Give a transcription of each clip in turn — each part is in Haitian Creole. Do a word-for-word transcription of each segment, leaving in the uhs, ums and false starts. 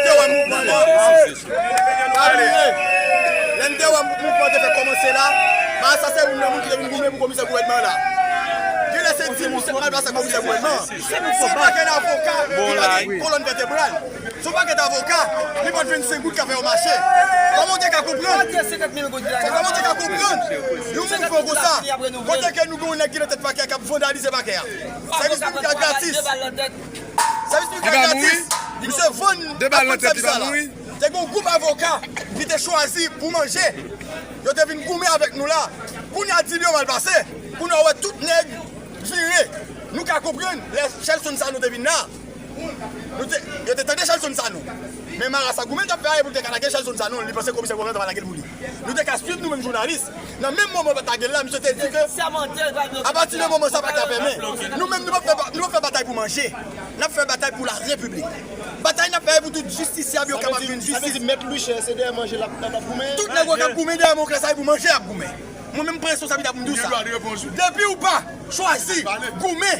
Te wè mouvman an. Pa bliye, lè n te wè mouvman an te fèk kòmanse la, Marasa se youn nan moun ki te vin goumen pou komisè gouvènman an la. Genlè se di moun se mal pase komisè gouvènman an. Se yon pakèt avoka ki pa gen kolòn vètebral. Se yon pakèt avoka, li pa t vennsenk goud k ap fè yo mache. Kòman w te ka konprann? Kòman w te ka konprann yon mouvman konsa? Kote ke nou gen yon nèg ki nan tèt pakè a k ap vandalize pakè a. Sèvis piblik la gratis. Sèvis piblik la gratis. Misye vann aprann sèvis la la. Te gen yon gwoup avoka ki te chwazi pou manje. Yo te vin goumen avèk nou la. Kounye a dil yo mal pase. Kounye a w wè tout nèg vire. Nou ka konprann lè Shelson Sanon te vin la. Nou te, yo te tande Shelson Sanon. Men Marasa goumen l t ap fè a, e pou l te ka lage Shelson Sanon, li panse komisè gouvènman ta va lage l pou li. Nou te ka swiv nou menm jounalis. Nan menm moman yo t lage l la, misye te di ke apati de moman sa pa ka fèmen. Nou menm nou p ap fè, nou p ap fè batay pou manje. N ap fè batay pou la repiblik. Batay n ap fè pou tout jistisyab yo kapab jwenn jistis. Sa vle di mèt Louis Cher se dèyè manje l ap, l ap goumen? Tout nèg yo k ap goumen dèyè mwen klè sa e pou manje y ap goumen. Mwen menm pran responsablite pou m di w sa. Depi ou pa chwazi goumen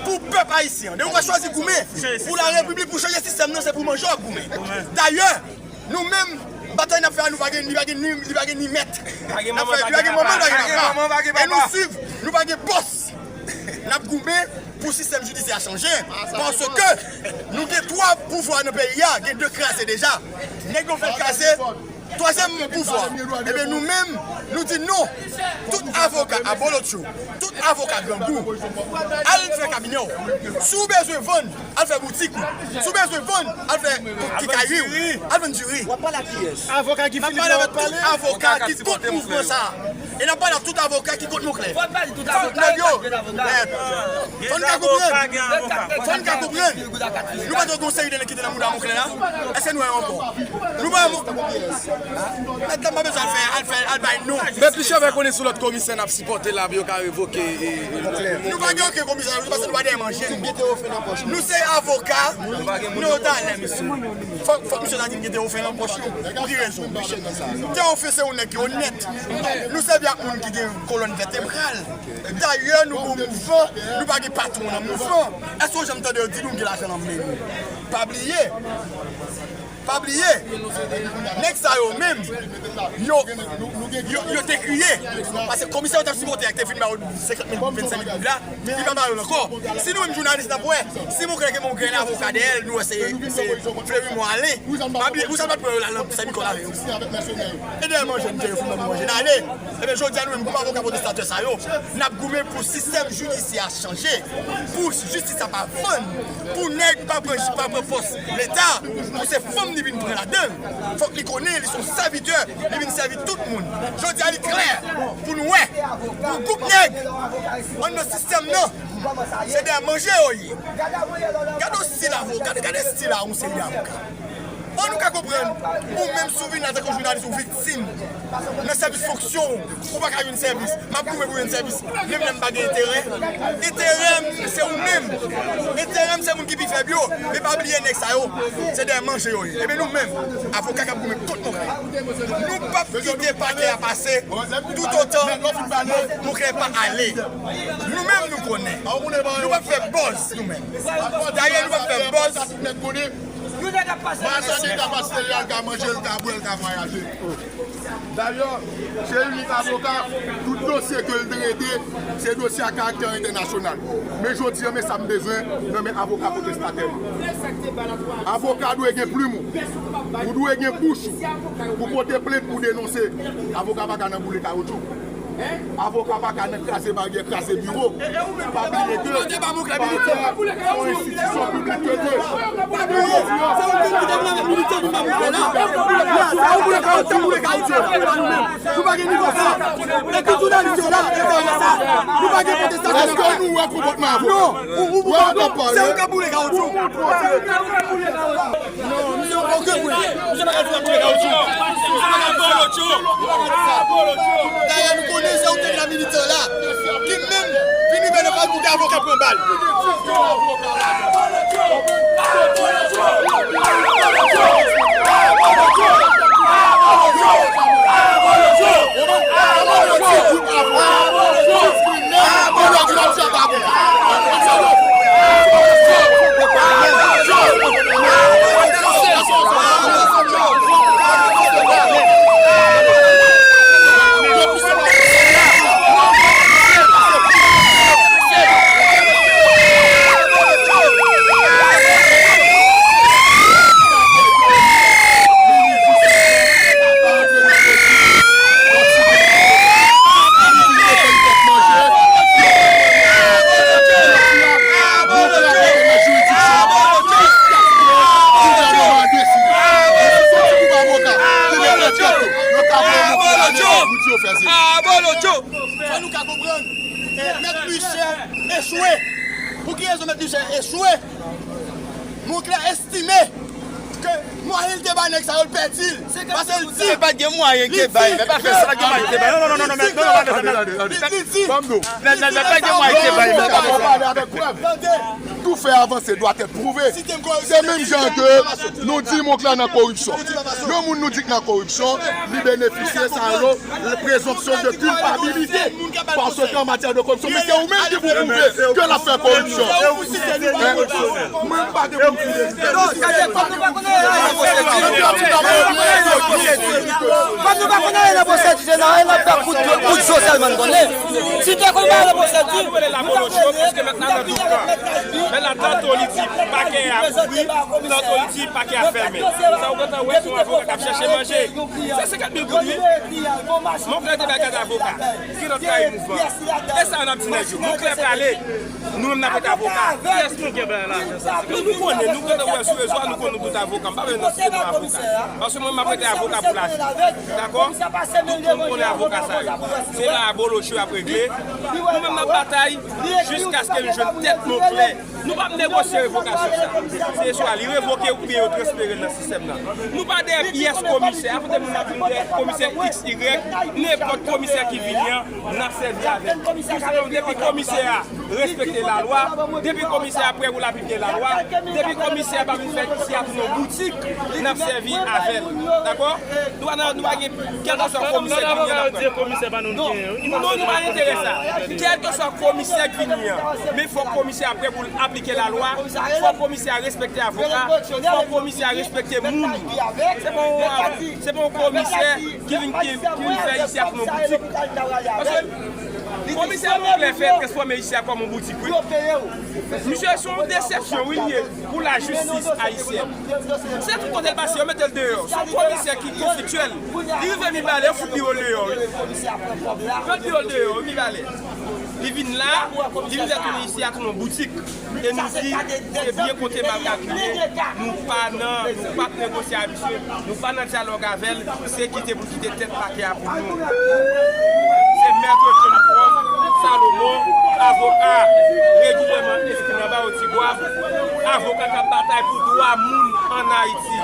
pou pèp ayisyen an, depi ou pa chwazi goumen pou la repiblik, pou chanje sistèm nan, se pou manje w ap goumen. Dayè, nou menm, batay n ap fè a, nou pa gen, li pa gen ni, li pa gen ni mèt. N ap fè, li pa gen manman, li pa gen papa. E nou swiv, nou pa gen bòs. N ap goumen pou sistèm jidisyè a chanje. Paske nou gen twa pouvwa nan peyi a, gen de kraze deja. Nèg yo fè kraze, twazyèm pouvwa. Ebyen nou menm, nou di non. Tout avoka abolotcho, tout avoka grangou, al fè kabinè w. Si w bezwen vann, al fè boutik ou. Si w bezwen vann, al fè kekayri w. Al vann diri. W ap pale ak kiyès? Avoka ki Filipo w ap pale? Avoka ki kont mouvman sa a. E n ap pale ak tout avoka ki kont Monklè. Fòk nèg yo, fò n ka konprann. Fò n ka konprann. Nou pa t wè gon seri de nèg ki te nan mouda Monklè la? Èske nou wè yo ankò? Nou pa wè Mon-, medam pa bezwen al fè, al fè, al bay non. Men plis yo fè konnen sou lòt komisè n ap sipòte la pou yo ka revoke, e, e, nou pa gen okenn komisè la, nou paske nou pa dèyè manje. Nou se avoka, nou yo talè, mesye. Fòk, fòk misye ta di m gen te ofen nan pòch yo. Pou ki rezon? Te ofen se yon nèg ki onèt. Nou sèvi ak moun ki gen kolòn vètebral. Dayè, nou gon mouvman, nou pa gen patwon nan mouvman. Èske w janm tande yo di nou gen lajan nan men nou? Pa bliye. Pa bliye. Nèg sa yo menm, yo, yo, yo te kriye. Paske komisè yo t ap sipòte a ki te fin ba yo senkant mil, vennsenk mil goud la. Li pa ba yo l ankò. Si nou menm jounalis n ap wè, si Monklè ke Monklè gen avoka dèyè l, nou wè se, se Fleury Mont Alain. Pa bliye, pou sa n pa t pran yo la nan Sen Nikòl avè yo. E dèyè manje n te yo fout ban nou manje n ale. Ebyen jodi a nou menm kòm avoka pwotestatè sa yo, n ap goumen pou sistèm jidisyè a chanje, pou jistis la pa vann, pou nèg pa pran, pa pran pòs Leta, pou se fanm li vin pran ladan l. Fòk li konnen li se yon sèvitè, li vin sèvi tout moun. Jodi a li klè pou nou wè, pou gwoup nèg anndan sistèm nan, se dèyè manje yo ye. Gade yon stil avoka, gade, gade stil a yon seri de avoka. Bon, nou ka konprann, ou menm si w vin antanke jounalis, ou viktim nan sèvis fonksyon w, ou pa ka jwenn sèvis. M ap goumen pou jwenn sèvis, menm lè m pa gen enterè. Enterè m, se ou menm. Enterè m, se moun ki pi fèb yo. Men pa bliye nèg sa yo, se dèyè manje yo ye. Ebyen nou menm, avoka k ap goumen kont Monklè, nou p ap kite pakè a pase toutotan Monklè pa ale. Nou menm nou konnen. Nou p ap fè buzz nou menm. Dayè nou p ap fè buzz. Maladi kapasite li al ka manje, l ka bwè, l ka vwayaje. Dayè, se inik avoka, tout dosye ke l trete, se dosye a karaktè entènasyonal. Men jodi a, men sa m bezwen nan men avoka pwotestatè m. Avoka dwe gen plim ou. Ou dwe gen bouch ou. Pou pote plent, pou denonse. Avoka pa ka nan boule kawotchou. Avoka pa ka nan kraze baryè, kraze biwo. Pa bliye ke Monklè se yon enstitisyon piblik ke l ye. Pa bliye, se ou menm ki te vin avèk militè vin ba Monklè la. Se ou boule kawotchou, boule kawotchou. Nou pa gen nivo sa. E tout jounalis yo la, e sa, e sa. Nou pa gen pwotestatè. Èske nou wè konpòtman avoka? Non, ou, ou, ou, pardon, se ou k ap boule kawotchou. Non, misye pa okenn pwen. Misye pa ka di w ap boule kawotchou. Misye pa ka di sa. Dayè, nou konnen se ou te vin nan militè la. Ki menm vin rive nan fakilte avoka pran bal. Yo ka voye Moncler ale, yo di yo fè se. Fò nou ka konprann, eh, Mèt Michel echwe. Pou ki rezon Mèt Michel echwe? Moncler estime ke mwayen l te bay nèg sa yo, l pèdi l. Paske l di, pa t gen mwayen ke bay, men pa fè sa, pa t gen mwayen ke bay. Non, non, non, non, non, non, pa fè sa. Li di, men, men, men pa t gen mwayen ke bay, men pa fè sa. Tande. Tout fait avancé doit être prouvé. Se menm jan ke nou di Moncler nan koripsyon. Yon moun nou di k nan koripsyon, li benefisye sa yo, présomption de culpabilité. Paske an matyè de koripsyon, men se ou menm ki pou pwouve ke l ap fè koripsyon. Mwen, m pa gen pou m pwouve. Kòm nou pa konn anyen nan pwosedi, kòm nou pa konn anyen nan pwosedi, se nan anyen n ap fè kout, kout zo sèlman n konnen. Si te konn bagay nan pwosedi, nou ta konnen. Men la tanto li di pakè a kouvri, tanto li di pakè a fèmen. Sa ou gentan wè se yon avoka k ap chèche manje. Se senkant mil goud, wi. Moncler te bay kat avoka. Ki lòt kay mouvman? E sa n ap di nèg yo. Moncler prale. Nou menm n ap rete avoka. Kiyès nou gen bagay la? Nou, nou konnen, nou gentan wè sou rezo a, nou konnen nou tout avoka. M pa bezwen nan site nou avoka. Paske mwen, m ap rete avoka pou lavi. Dakò? Tout moun konnen avoka sa yo. Se la abolocho y ap regle. Nou menm n ap batay jiskaske nou jwenn tèt Moncler. Nou p ap negosye revokasyon sa. Se swa li revoke oubyen yo transfere l nan sistèm nan. Nou pa dèyè pyès komisè. Avan de moun ap vin dèyè komisè X Y, nenpòt komisè ki vini an, n ap sèvi avè l. Tout senpleman, depi komisè a respekte lalwa, depi komisè a prè pou l aplike lalwa, depi komisè a pa vin fè isi a tounen yon boutik, n ap sèvi avè l. Dakò? Nou pa nan, nou pa gen, kèlkeswa komisè ki vini an, n ap pran. Non, nou pa nan enterè sa. Kèlkeswa komisè ki vini an, men fòk komisè a prè pou l aplike lalwa, fòk komisè a respekte avoka, fòk komisè a respekte moun. Se pa yon, se pa yon komisè ki vin, ki, ki vin fè isi a kòm yon boutik. Paske komisè Moncler fè transfòme isi a kòm yon boutik, wi. Misye se yon desepsyon, wi, li ye, pou lajistis ayisyèn. Se tout kote l pase, yo mete l deyò. Se yon komisè ki konfliktyèl. Li rive Mibalè, yo fout biwo l deyò, wi. Yo fout biwo l deyò, wi, Mibalè. Li vin la, li vin fè tounen isi a tounen yon boutik. E nou di, se byen konte mal kalkile, nou pa nan, nou p ap negosye a misye, nou pa nan dyalòg avè l, se kite pou l kite tèt pakè a pou nou. Se Mèt Johnny Trump Salomon, avoka regileman enskri nan bawo Tigwav, avoka k ap batay pou dwa moun ann Ayiti.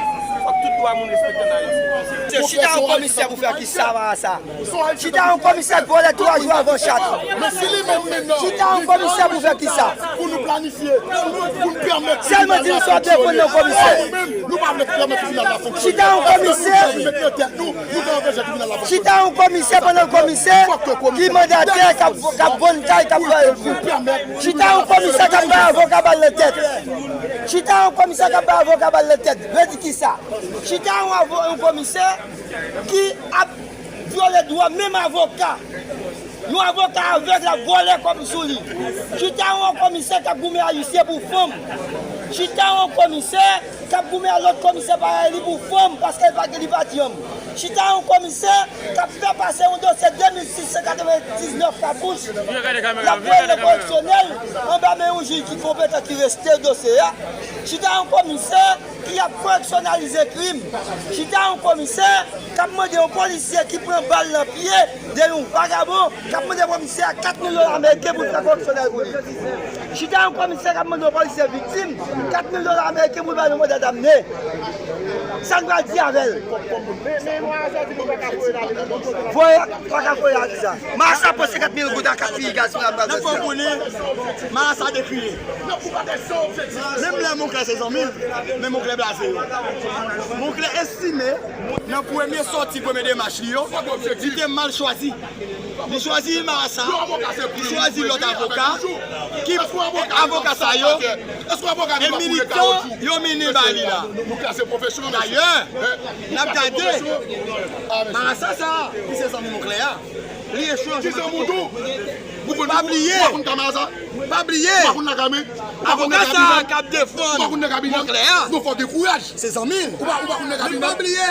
Fòk tout dwa moun respekte ann Ayiti. Chita yon komisè pou fè kisa, Marasa? Chita yon komisè k vòlè twa jou avan chat. Chita yon komisè pou fè kisa? Pou nou planifye, pou nou pèmèt. Sèlman di nou sa w ap defann nan komisè. Chita yon komisè Chita yon komisè pandan l komisè ki mandatè k ap, k ap vann kay, k ap bay. Chita yon komisè k ap bay avoka bal nan tèt. Chita yon komisè k ap bay avoka bal nan tèt. Vle di kisa? Chita yon avo-, yon komisè ki ap vyole dwa menm avoka. Yon avoka avèg l ap vòlè kòb sou li. Chita yon komisè k ap goumen ayisyen pou fanm. Chita yon komisè k ap goumen a lòt komisè parèy li pou fanm, paske li pa, li pa dyanm. Chita yon komisè k ap fè pase yon dosye de mil sis san katrevendiznèf katouch, l ap voye nan koreksyonèl, anba men yon jij ki konpetan ki rejte dosye a. Chita yon komisè ki ap koreksyonalize krim. Chita yon komisè k ap mande yon polisye ki pran bal nan pye de yon vagabon k ap mande komisè a kat mil dola ameriken pou l fè koreksyonèl pou li. Chita yon komisè k ap mande yon polisye viktim kat mil dola ameriken pou l ba l yon manda damne. Sa n pral di avè l? Voye, pa ka voye a kisa? Marasa pran senkant mil goud a kat piga sou la. N ap fè w konnen, Marasa dekriye. Menm lè Moncler se zanmi l, men Moncler blaze yo. Moncler estime, nan premye sòti, premye demach li yo, li te mal chwazi. Li chwazi Marasa, li chwazi lòt avoka, ki avoka sa yo, e militan yo mennen ba li la. Dayè, n ap gade, Marasa sa, ki se zanmi Moncler a, li echwe an Ou konn, ou pa bliye. Ou pa konn ka Marasa? Pa bliye. Ou pa konn nan kabinet? Avoka sa k ap defann Moncler a. Non, fò gen kouraj. Se zanmi l. Ou pa, ou pa konn nan kabinet? Men pa bliye.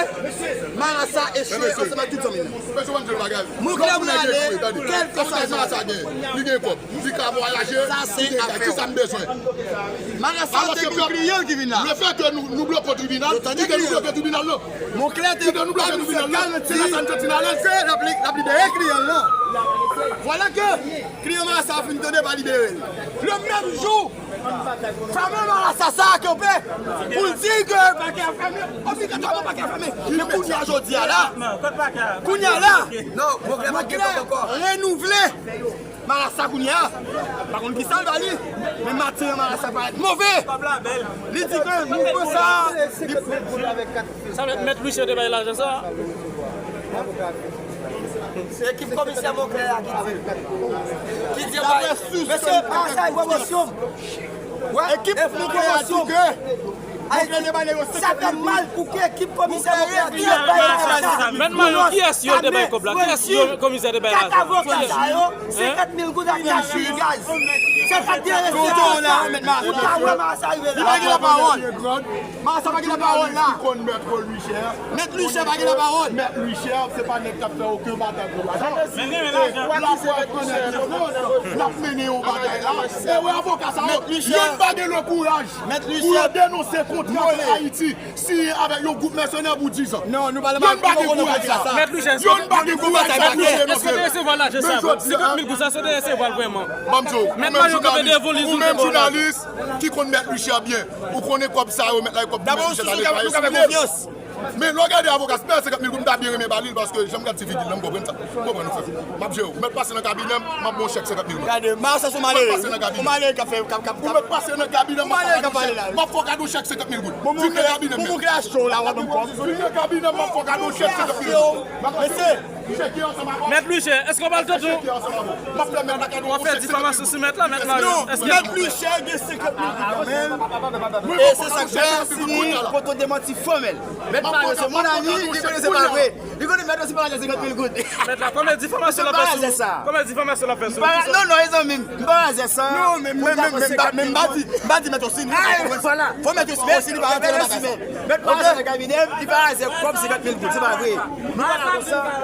Marasa echwe ansanm ak tout zanmi l. Mesye, w ap di yon bagay. Moncler pou l ale, kèlkeswa sa. Marasa gen, li gen kòb. Li ka vwayaje, li gen kay. Kisa m bezwen? Marasa te gen kliyan ki vin la. Lefètke nou, nou bloke tribinal, kite nou bloke tribinal, non. Moncler te pa misye garanti ke l ap li-, l ap libere kliyan l lan. Vwala ke kliyan Marasa a fin tande pa libere l. Le menm jou, fanmi Marasa sa a kanpe pou l di ke pakè a fèmen, obligatwaman pakè a fèmen. Men kounye a jodi a la, kounye a la, Moncler renouvle Marasa kounye a, pa konn kisa l ba li, men maten an Marasa parèt move. Li di ke mouvman sa a, li... Sa mèt, mèt Louis te bay lajan sa a. Se ekip komisè Moncler a ki di. Ki di anba. Mesye, Marasa gen pwomosyon. Ekip Moncler a di ke Ayiti, sa fè mal pou ke ekip komisè Moncler a di ap bay lajan sa. Mèt Mayo, kiyès yo te bay kòb la? Kiyès yo komisè te bay lajan? Kat avoka sa yo, senkant mil goud ak kachou gaz. Se sa k te reste a sa. Ou ta wè Marasa rive la. Li pa gen lapawòl. Marasa pa gen lapawòl la. Mèt Louis pa gen lapawòl. Mèt Louis se pa nèg k ap fè okenn batay pou lajan. Men gen lajan. Laprèv, n ap mennen yon batay la. E wè avoka sa yo, youn pa gen le kouraj pou yo denonse kontra ke Ayiti siyen avèk yon gwoup mèsenè pou diz an. Non, nou pa nan... Youn pa gen kouraj sa. Mèt Louis, èske w te resevwa lajan sa? Senkant mil goud sa, èske w te resevwa l vrèman? Ban m di w, ou menm jounalis, ou menm jounalis ki konn Mèt Louis byen, ou konnen kòb sa yo, mèt la, kòb pou Mèt Louis ta deklare sou li. Men lè w gade avoka, si m ta gen senkant mil goud, m ta byen renmen ba li l, paske jan m gad ti figi l lan, m konprann sa. M konprann ou frè. M ap jere w. Ou mèt pase nan kabinè m, m ap ba w chèk senkant mil goud. Gade, Marasa se yon malere. Ou mèt pase nan kabinè m, m ap ba w chèk senkant mil goud. Vin nan kabinè m. Vin nan kabinè m, m ap ba w chèk senkant mil goud. Mesye, Mèt Louis, èske w ba l tout ou? W ap fè difamasyon sou mèt la, mèt Mayo? Non, Mèt Louis gen senkant mil goud kanmenm. E se sa k fè, si li pote demanti fòmèl. Mèt Mayo se moun a li, li konnen se pa vre. Li konnen mèt Louis pa lajan senkant mil goud. Mèt la, konbyen difamasyon l ap fè sou ou? Konbyen difamasyon l ap fè sou ou? Non, non, e zanmi m. M pa razè sa. Non, men, men, men, men, m pa di, m pa di mèt Osini. Fò mèt Osini pa rantre nan bagay sa. Mèt Mayo nan kabinè m, li pa razè kòb senkant mil goud, se pa vre. Nou pa la pou sa.